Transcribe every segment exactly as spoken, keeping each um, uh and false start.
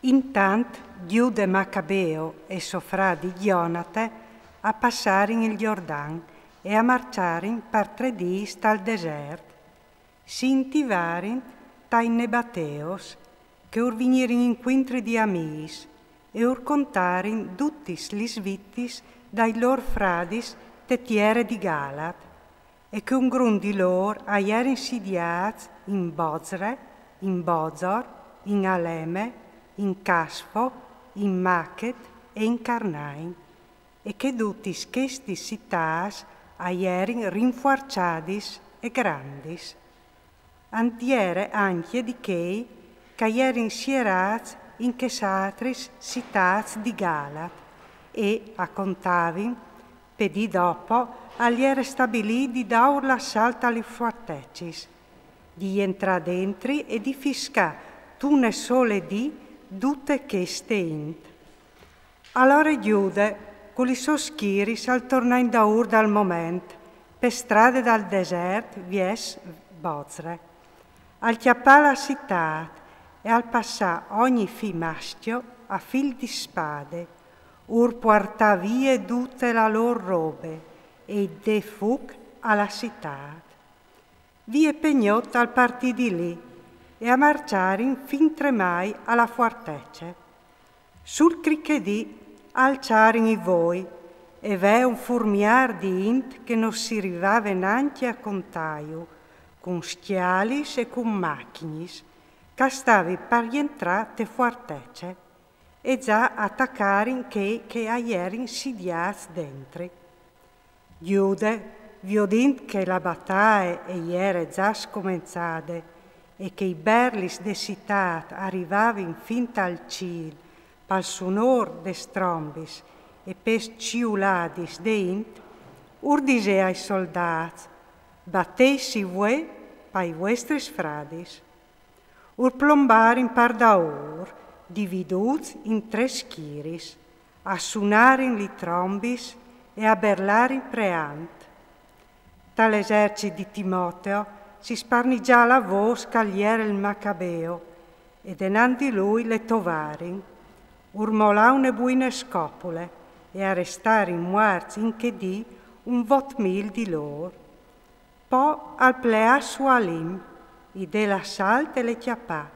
Intant Giude Macabeo e so fradi Jonate a passarin il Jordan e a marciarin par tre dîs tal desert. Si intivarin tai Nebateos, che ur vignirin incuintri di amîs, e ur contarin dutis lis vitis dai lôr fradis te tiere di Galad, e che un grum di lôr a jerin sidiâts in Bozre, in Bozor, in Aleme, in Casfo, in Machet e in Carnain, e che dutis chestis citâts a jerin rinfuarçadis e grandis. And jere ancje di chei ch'a jerin sierâts in chês atris citâts di Galad, e a contavin, pe dì dopo al jere stabilît di dâur l'assalt a lis fuartecis, di jentrâ dentri e di fiscâ tune sole dì dute cheste int. Alore Giude, cu lis sôs schiris, al tornà indaûr dal moment, pe strade dal desert, viers Bozre. Al cjapà la citât e al passà ogni fi mascjo a fîl di spade, ur puartà vie dute la lôr robe e i dè fûc a la citât. Vie pe gnot al partì di li e a marciarin fin tremai a la fuartece. Sul crichedì a alçarin i voi e ve un furmiâr di int che no si rivave nancje a contâju, cun scjalis e cun machignis, ch'a stavin par jentrâ te fuartece, e za a tacarin chei che a jerin sidiâts dentri. Giude, viodint che la bataie e jere za scomençade e che i berlis de citât a rivavin fin tal cîl pal sunôr des trombis e pes ciuladis de int, ur disè ai soldâts: «Bateitsi vuê pai vuestris fradis.» Ur plombarin par daûr, dividûts in trê schiris, a sunarin li trombis e a berlarin preant. Tal esercit di Timoteo si sparnijà la vôs ch'al jere il Macabeo, e denant di lui le tovarin. Ur molà une buine scopule e a restarin muarts in chê dì un vot mîl di lôr. Po al pleà Sualim, i dè l'assalt e le cjapà,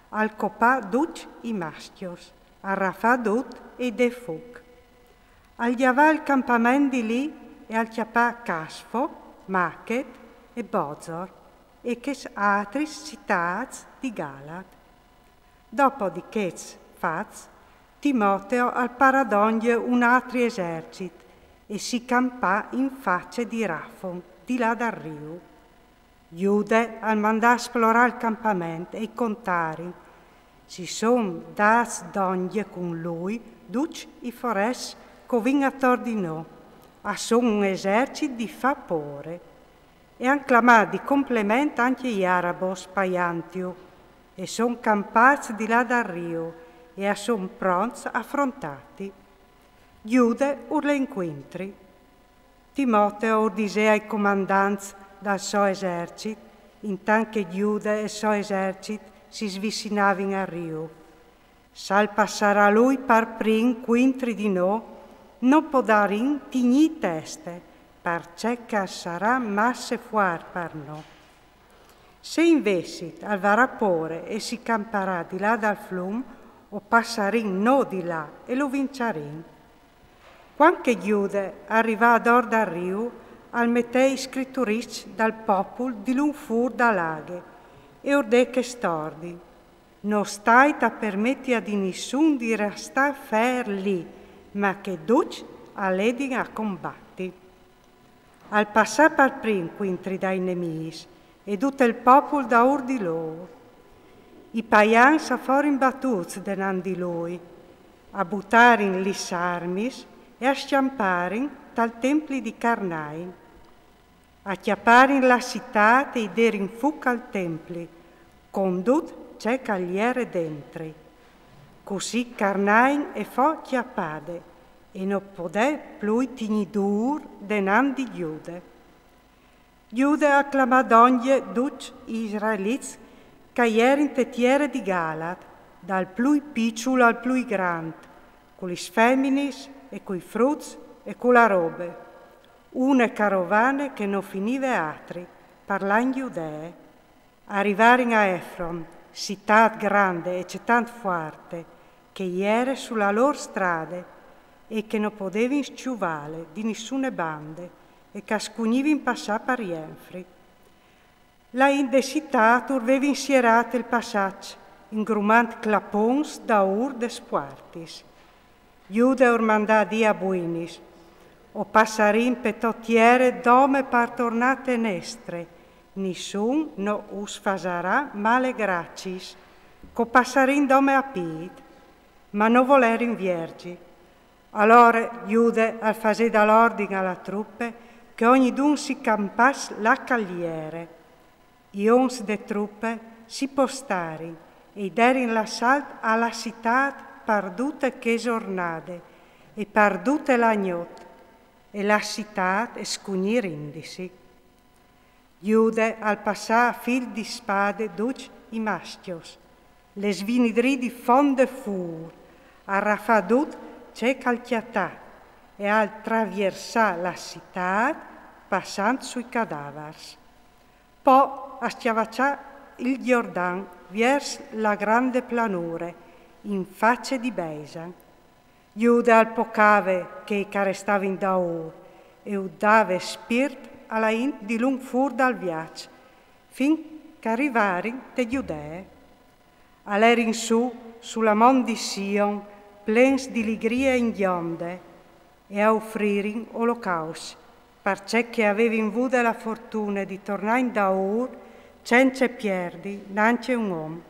al copà ducj i mascjos, al rafà dut e i dè fûc. Al gjavà il campament di li e al cjapà Casfo, Machet e Bozor e chês atris citâts di Galad. Dopo di chescj fats, Timoteo al parà dongje un atri esercit e si campà in face di Rafon, di là dal riu. Giude al mandà a splorâ il campament e i contarin: «Si son dâts dongje cun lui ducj i forescj ch'o vin ator di nô, a son un esercit di fâ pôre.» E a àn clamât di complement ancje i arabos paiantju, e son campâts di là dal riu, e a son pronts a frontâti. Giude ur le incuintri. Timoteo ur disè ai comandants dal so esercit, intant che Giude e il so esercit si svicinavin al riu: «S'al passarà lui par prin cuintri di nô, no podarìn tignî teste, parcè ch'al sarà masse fuart par nô. Se invezit al varà pôre e si camparà di là dal flum, o passarìn nô di là e lu vinçarìn.» Cuant che Giude al rivà ador dal riu, al metè i scrituriçs dal popul dilunc fûr da la aghe e ur dè chest ordin: «No stait a permeti a di nissun di restâ fer li, ma che ducj a ledin a combati.» Al passà par prin cuintri dai nemîs e dut il popul daûr di lôr. I paians a forin batûts denant di lui, a butarin lis armis e a scjamparin tal templi di Carnain. A cjaparin la citât e i derin fûc al templi, con dut ce ch'al jere dentri. Cussì Carnain e fo cjapade e no podè plui tignî dûr denant di Giude. Giude al clamà dongje ducj i israelits ch'a jerin te tiere di Galad, dal plui piçul al plui grand, cu lis feminis e cui fruts e cu la robe. Une carovane che no finive atri, par lâ in Judee. A rivarin a Efron, citât grande e cetant fuarte, che jere su la lôr strade e che no podevin scjuvâle di nissune bande e che a scugnivin passâ par jenfri. La int de citât ur vevin sierât il passaç, ingrumant clapons daûr des puartis. Jude ur mandà a dî a buinis: «O passarìn pe tô tiere dome par tornâ te nestre, nissun no us fasarà male graciis, che o passarìn dome a pît.» Ma no volerin vierzi. Alore Jude al fasè dâ l'ordin a la trupe che ognidun si campàs là che al jere. I oms de trupe si postarin e i derin l'assalt a la citât par dute chê zornade e par dute la gnot, e la citât e scugnì rindisi. Jude al passà a fîl di spade ducj i mascjos, lis svinidrì di font de fûr, al rafà dut ce che al cjatà e al traviersà la citât passant sui cadavars. Po al scjavaçà il Jordan viers la grande planure in face di Beisan. Jude al pocave chei che a restavin daûr e u dave spirt a la int dilunc fûr dal viaç, fin che a rivarin te Judee. A lerin sù, su la mont di Sion, plens di ligrie e ingjonde, e a ufririn olocausts, parcè che a vevin vude la fortune di tornâ indaûr cence pierdi nancje un om.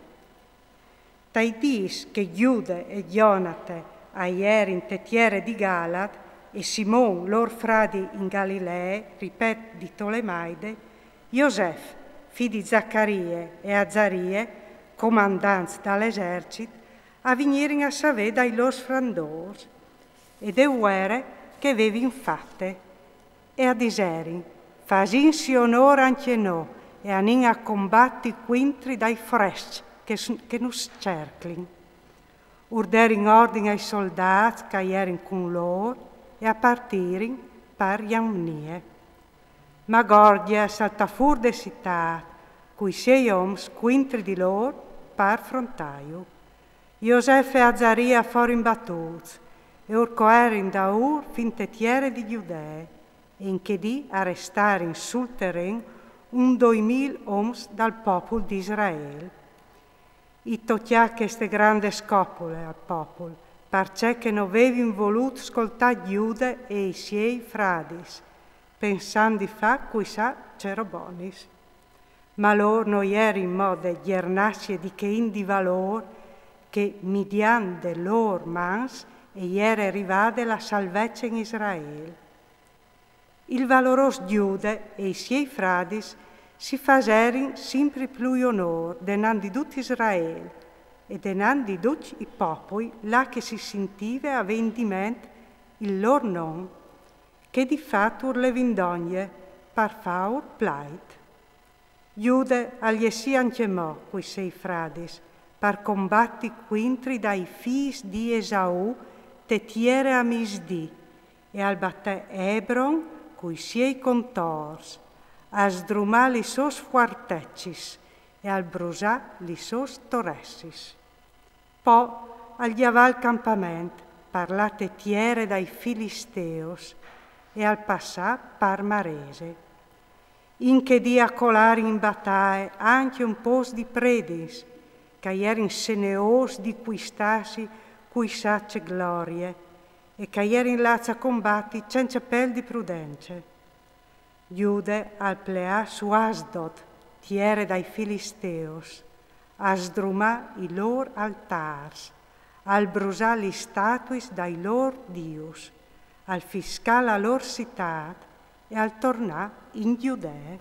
Tai dîs che Jude e Jonate a jerin te tiere di Galad e Simon, lôr fradi, in Galilee, ripet di Tolemaide, Josef, fi di Zacarie, e Azarie, comandants dal esercit, a vignirin a savê dai lôr frandôrs e de vuere che a vevin fate, e a diserin: «Fasìnsi onôr ancje nô e anìn a combati cuintri dai frescj che, che nus cerclin.» Ur derin ordin ai soldâts che a jerin cun lôr e a partirin par Jamnie. Ma Gordje al saltà fûr de citât cui siei oms cuintri di lôr par frontâju. Josef e Azarie a forin batûts e ur coerin daûr fin te tiere di Judee, e in chê dì a restarin sul teren un doi mil oms dal popul di Israel. I tocjà cheste grande scopule al popul, parcè che no vevin volût scoltâ Jude e i siei fradis, pensant di fâ cuissà ce robonis. Ma lôr no jerin mo de gjernassie di chê int di valôr che, midiant de lôr mans, e jere rivade la salvece in Israel. Il valorôs Jude e i siei fradis si faserin simpri plui onôr denant di dut Israel e denant di ducj i popui là che si sintive a vê indiment il lôr non, che di fat ur levin dongje par fâur plait. Jude al jessì ancjemò cui siei fradis, par combati cuintri dai fîs di Esaù te tiere a misdì, e al batè Ebron cui siei contors, al sdrumà lis sôs fuartecis e al brusà lis sôs toressis. Po al gjavà il campament par lâ te tiere dai Filisteus e al passà par Marese. In chê dì a colarin in bataie ancje un pôcs di predins, che a jerin seneôs di cuistâsi cuissà ce glorie, e che a jerin lâts a combati cence pêl di prudence. Jude al pleà su Asdod, tiere dai Filisteus, al sdrumà i lôr altârs, al brusà lis statuis dai lôr dius, al fiscà la lôr citât e al tornà in Judee.